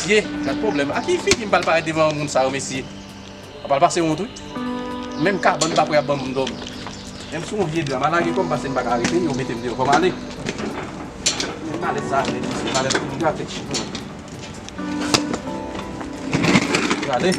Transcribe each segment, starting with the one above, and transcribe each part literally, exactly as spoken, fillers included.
Ye, gad pwoblèm. A ki figi m pral parèt devan moun sa yo, mesye? M pral pase wont, wi. Menm kabann m pa kwè y ap ban m dòmi. Menm si yon vye dra, m a lage kò m pase m pa ka rete, yo mete m deyò. Fò m ale. Men malèz sa, men malèz pou m gate. Gade.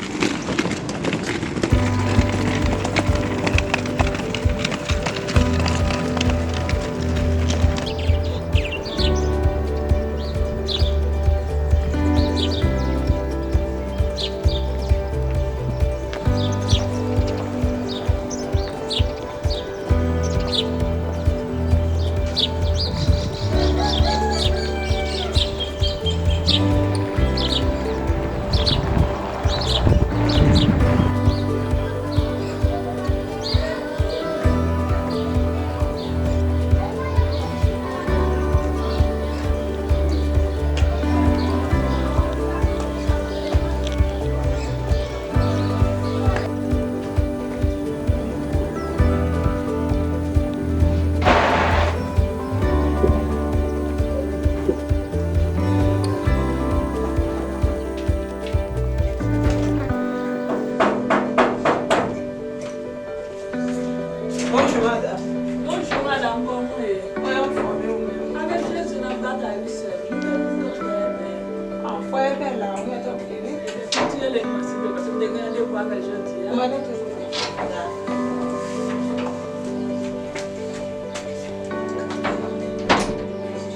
Bonjou, madanm. Bonjou, madanm, kòman w ye? Mwen anfòm, e ou menm? Avèk Jezi, n ap batay, wi, sè m. Mwen menm, mwen trè byen. Ah, frè Ebè la, wi, antanpri, wi. Ebyen, fè ti rele mwen, silvouplè, paske m te gen randevou avè l jodi a. Mwen rete kounye a. Dakò.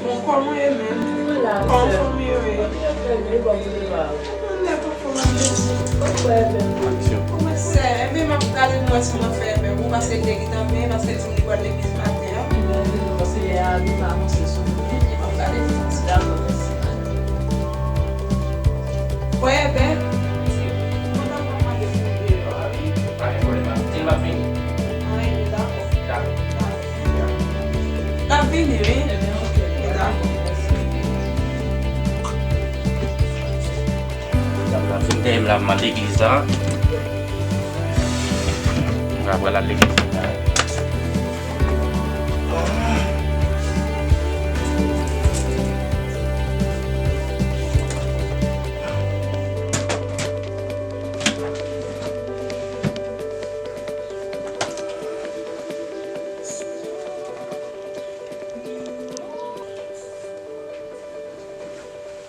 Bon, kòman w ye menm? Mwen la, wi, sè. Kòman fanmi yo ye? Fanmi yo trè byen, e bò kote pa w? Mwen pa fò manje. Ou kwè byen. Aksyon. Ou wè sè, ebyen m ap gade pou m wè si m ap fè ebyen pou ou, paske l te gentan byen, paske l di m li pral legliz maten an. Ebyen, ebyen, paske lè a li pa avanse sou mwen. M ap gade pou ou. Dakò, mèsi. Wè, ebyen. Mwen ta pral mande pou ou deyò a, wi. Pa gen pwoblèm, di l m ap vini. Ah, ebyen, dakò. Dakò. Dakò. L ap vini, wi. Ebyen, oke. Dakò. Dam nan vin dèyè m la, m al legliz la. M pral al legliz la.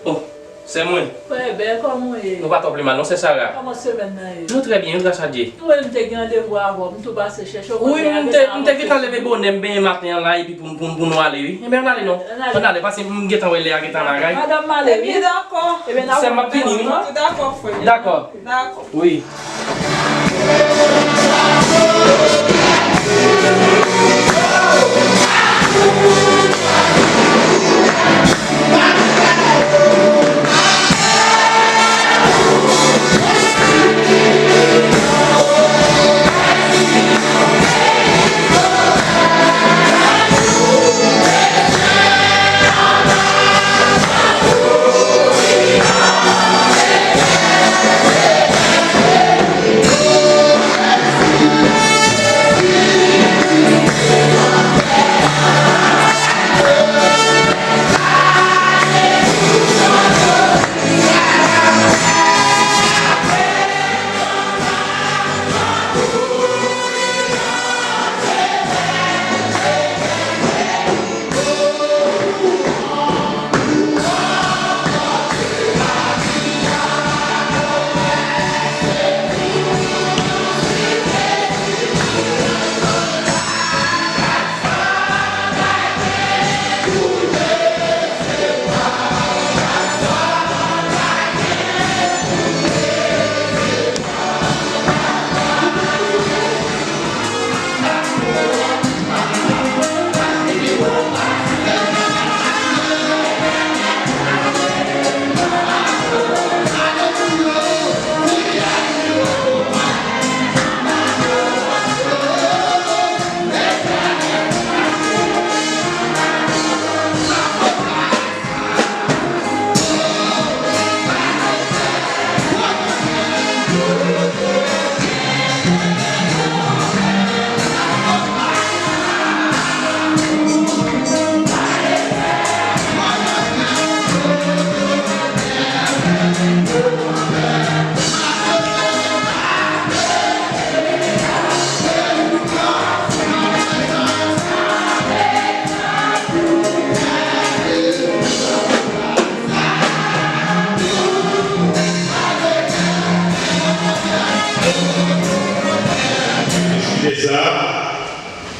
Oh, sè mwen. Frè Ebè, kòman w ye? Nou pa twò pi mal non, sè Sara. Kòman semèn nan ye? Nou trè byen, wi, gras a Dye. Mwen menm te gen randevou avè w, m tou pase chèche w. Wi, m te, m te gentan leve bonè, m benyen maten an la, epi pou, pou, pou nou ale, wi. Ebyen, ann ale non. Ann ale. Ann ale, paske m gentan wè lè a gentan lakay. Madanm m ale, wi. Ebyen, dakò. Ebyen, n a... Sè m, m ap vini, wi. Dakò, frè. Dakò. Dakò. Wi.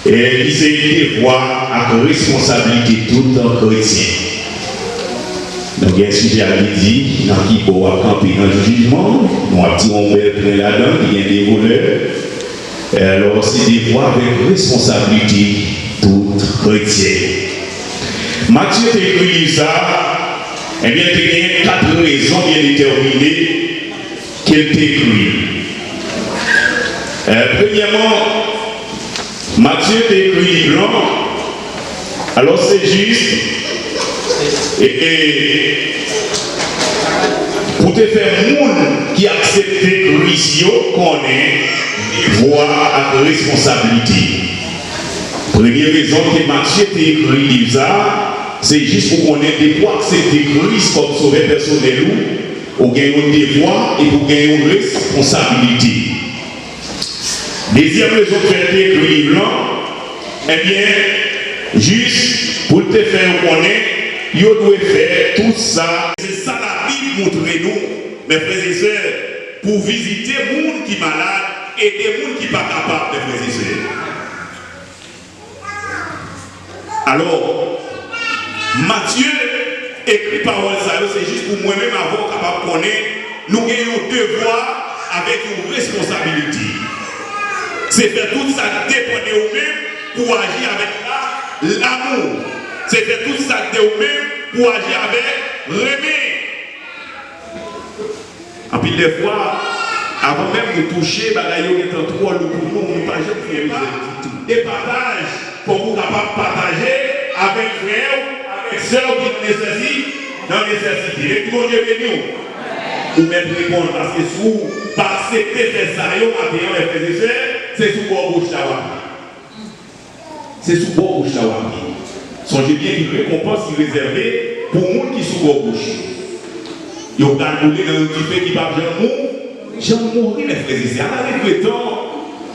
e ki se devwa ak responsablite tout kretyen. Nou gen sijè a ki di, nan ki bò w ap kanpe nan jou jijman, nou ap tire yon bèl pwen ladan, ki gen de volè. E alò, se devwa avèk responsablite tout kretyen. Matye te ekri liv sa a, ebyen, te gen kat rezon byen detèmine ke l te ekri. E, premyèman, Matye te ekri liv lan, alò se jis, e, e, pou te fè moun ki aksepte Kris yo konnen devwa ak responsablite. Premye rezon ke Matye te ekri liv sa a, se jis pou konnen depi w aksepte Kris kòm Sovè pèsonèl ou, ou gen yon devwa epi ou gen yon responsablite. Dezyèm rezon k fè l te ekri liv lan, ebyen, jis pou l te fè yo konnen yo dwe fè tout sa. Se sa Labib montre nou, mè frè e sè, pou vizite moun ki malad, ede moun ki pa kapab, mè frè e sè. Alò, Matye ekri pawòl sa yo, se jis pou mwen menm avè w kapab konnen nou gen yon devwa avèk yon responsabilite. Se fè tout sa k depann de ou menm pou w aji avèk la, lanmou. Se fè tout sa k de ou menm pou w aji avèk renmen. Anpil dè fwa, avan menm nou touche, bagay yo gentan twò lou pou nou, nou pa janm fè rezèv ditou. E pataj, fòk ou kapab pataje avèk frè w, avèk sè w ki nan nesèsi-, nan nesèsite. E ki Bondye beni w. Ou mèt reponn, paske si w pa aksepte fè sa yo maten an, mè frè e sè, se sou bò goch la w ap ye. Se sou bò goch la w ap ye. Sonje byen ki rekonpans ki rezève pou moun ki sou bò goch. Yo pral boule nan yon dife ki p ap janm mou-, janm mouri, mè frè e sè. Ala regretan,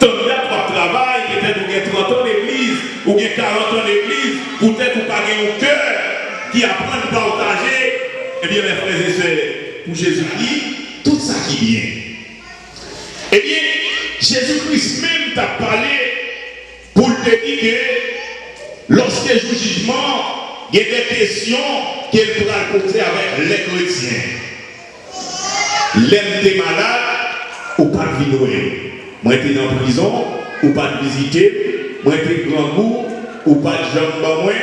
tann dat w ap travay, petèt ou gen trant an legliz, ou gen karant an legliz, poutèt ou pa gen yon kè ki aprann pataje. Ebyen, mè frè e sè, pou Jezikri, tout sa ki byen. Ebyen, Jezi Kris menm t ap pale pou l te di ke lòske jou jijman, gen de kesyon ke l pral poze avèk lè kretyen. Lè m te malad, ou pa t vin wè m. Mwen te nan prizon, ou pa t vizite m. Mwen te grangou, ou pa t janm ban mwen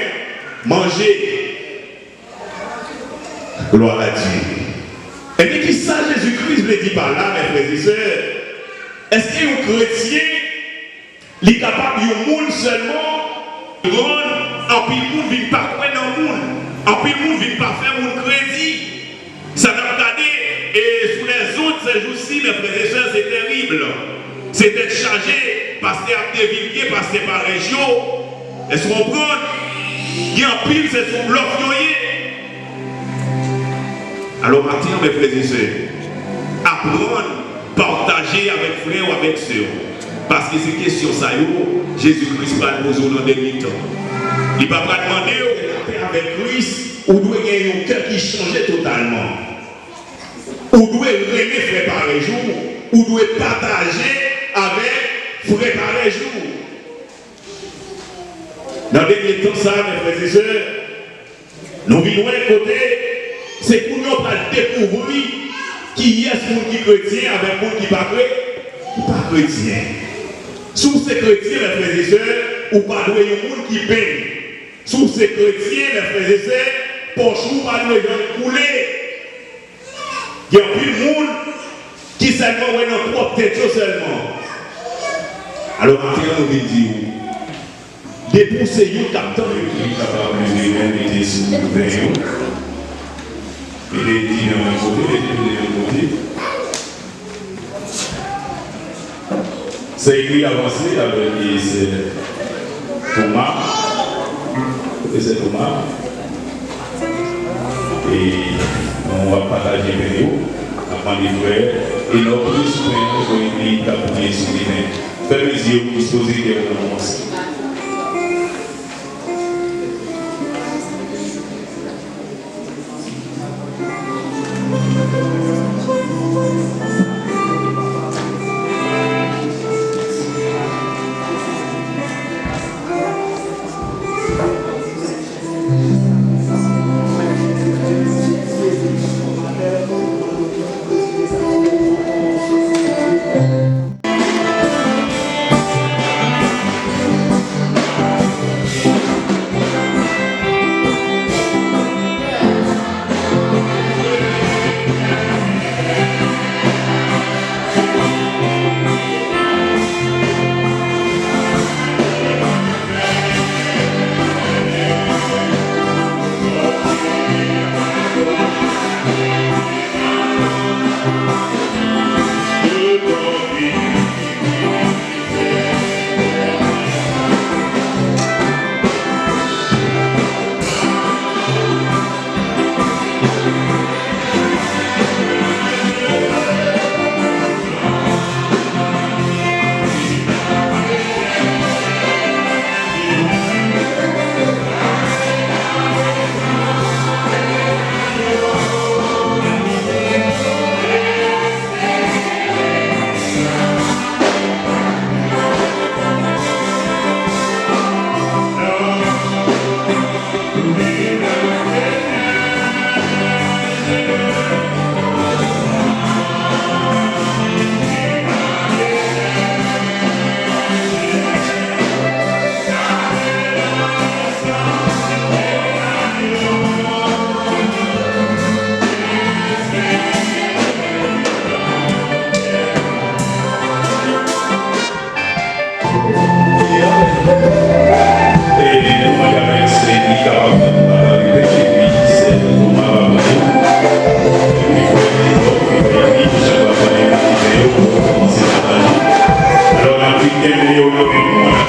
manje. Glwa a Dye. Ebyen, ki sa Jezi Kris vle di pa la, mè frè e sè? Èske yon kretyen, li kapab yon moun sèlman? Rann anpil moun vin pa kwè nan moun. Anpil moun vin pa fè moun kredi. Sa n ap gade, e, sou lèzond sèjousi, mè frè e sè, se tèrib. Se tèt chaje, pastè ap devilge, pastè parèy yo. Èske w konprann? Gen anpil, se sou blòf yo ye. Alò, maten an, mè frè e sè, aprann pataje avèk frè w, avèk sè w. Paske se kesyon sa yo, Jezi Kris pral poze w nan dènye tan. Li pa pral mande w, lapè avèk Kris, ou dwe gen yon kè ki chanje totalman. Ou dwe renmen frè parèy ou, ou dwe pataje avèk frè parèy ou. Nan dènye tan sa, mè frè e sè, nou vin wè kote se kounye a w pral dekouvri kiyès moun ki kretyen avèk moun ki pa kre-, ki pa kretyen. Si w se kretyen, mè frè e sè, ou pa dwe yon moun ki penn. Si w se kretyen, mè frè e sè, pòch ou pa dwe janm koule. Gen anpil moun ki sèlman wè nan pwòp tèt yo sèlman. Alò, maten an, nou vin di w, depi w se youn k ap tann, li kapab leve men, mete sou ven yo, mete di nan yon kote, mete di nan yon kote. Sèy li avanse avèk sè Toma. Kote sè Toma? E nou ap pataje pen yo. N ap mande frè Enòk priye sou pen yo, pou li t ap priye sou li men. Fèmen zye w, dispoze kè w nan moman sa.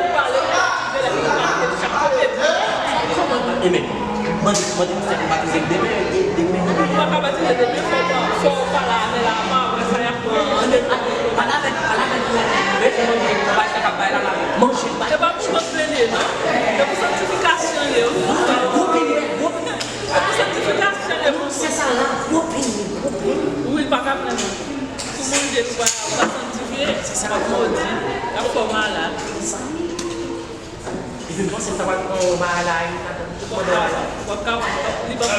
ou pale, ou batize lè ou batize chak kote. Amen. Mande, mande pastè pou batize demen, de-, demen. Ou pa ka batize demen, fò w pa, fò w pale avè l avan, apre sa y ap pran. Pale avè l, pale avè l pou manje, manje, manje, manje, manje. Se pa pou konplene, non. Se pou sanktifikasyon li ye. Gwo pini, gwo pini. Se pou sanktifikasyon li ye. Se sa la, gwo pini, gwo pini. Wi, l pa ka pran non. Sou manje, ou pa, ou pa sanktifye, w ap modi, w ap fè w malad. Epi m panse m ta pral pran yon bagay la, wi, pandan w ap, w ap ka, li p ap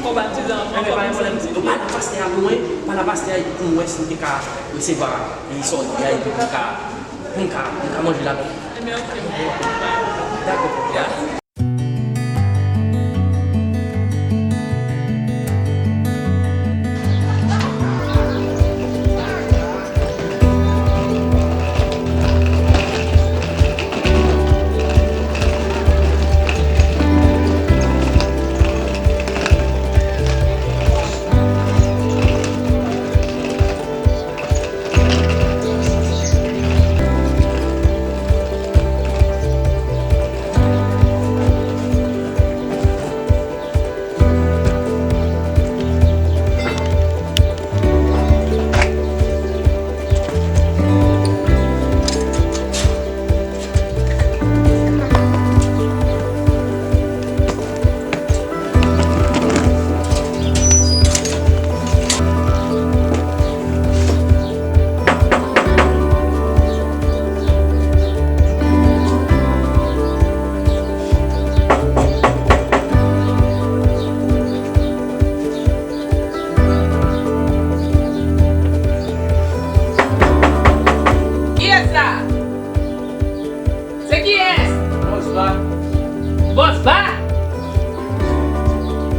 kò batizan anvan, fòk nou santi. Pale a pastè a pou mwen, pale a pastè a pou m wè si m te ka resevwa li sòti a, epi pou m ka, pou m ka, pou m ka manje ladan. Ebyen, oke. Dakò, ya. Kiyès sa? Se kiyès? Bòs Ba. Bòs Ba?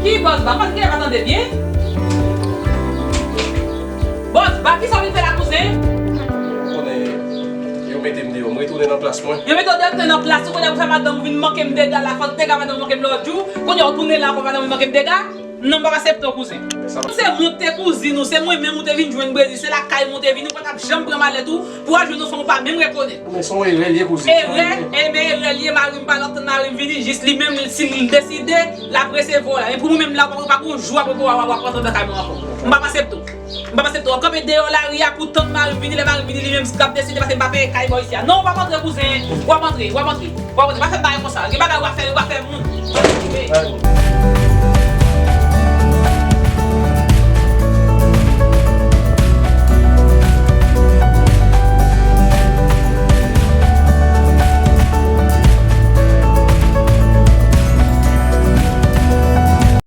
Ki Bòs Ba? Paske m pa tande byen. Bòs Ba, kisa w vin fè la, kouzen? Ou konnen, yo mete m deyò. M retounen nan plas mwen. Yo mete w deyò, tounen nan plas ou. Kounye a pou fè madanm ou vin manke m dega la. Fòk dega madanm ou manke m lòt jou. Kounye a ou tounen la ankò, madanm ou vin manke m dega. Non, m p ap aksepte w, kouzen. Se wont te kouzin ou, se mwen menm ou te vin jwenn Brezil, se lakay mwen ou te vini, ou pa t ap janm pran malèt ou pou w al jwenn yon fanm ou pa menm rekonèt. Men se yon erè l ye, kouzin. Erè? Ebyen, erè l ye, mari m pa t ap tann mari m vini, jis li menm, si l deside, l ap resevwa w la. Men pou mwen menm la, ou pa, ou pa gen yon jou apre pou w ap rantre nan kay mwen ankò. M p ap aksepte w. M p ap aksepte w. W ap kanpe deyò lari a pou tann mari m vini, lè mari m vini, li menm l ap deside, paske m pa peye kay bò isi a. Non, w ap antre, kouzen. W ap antre, w ap antre. W ap antre. Pa fè m bagay konsa. Gen bagay w ap fè, w ap fè moun.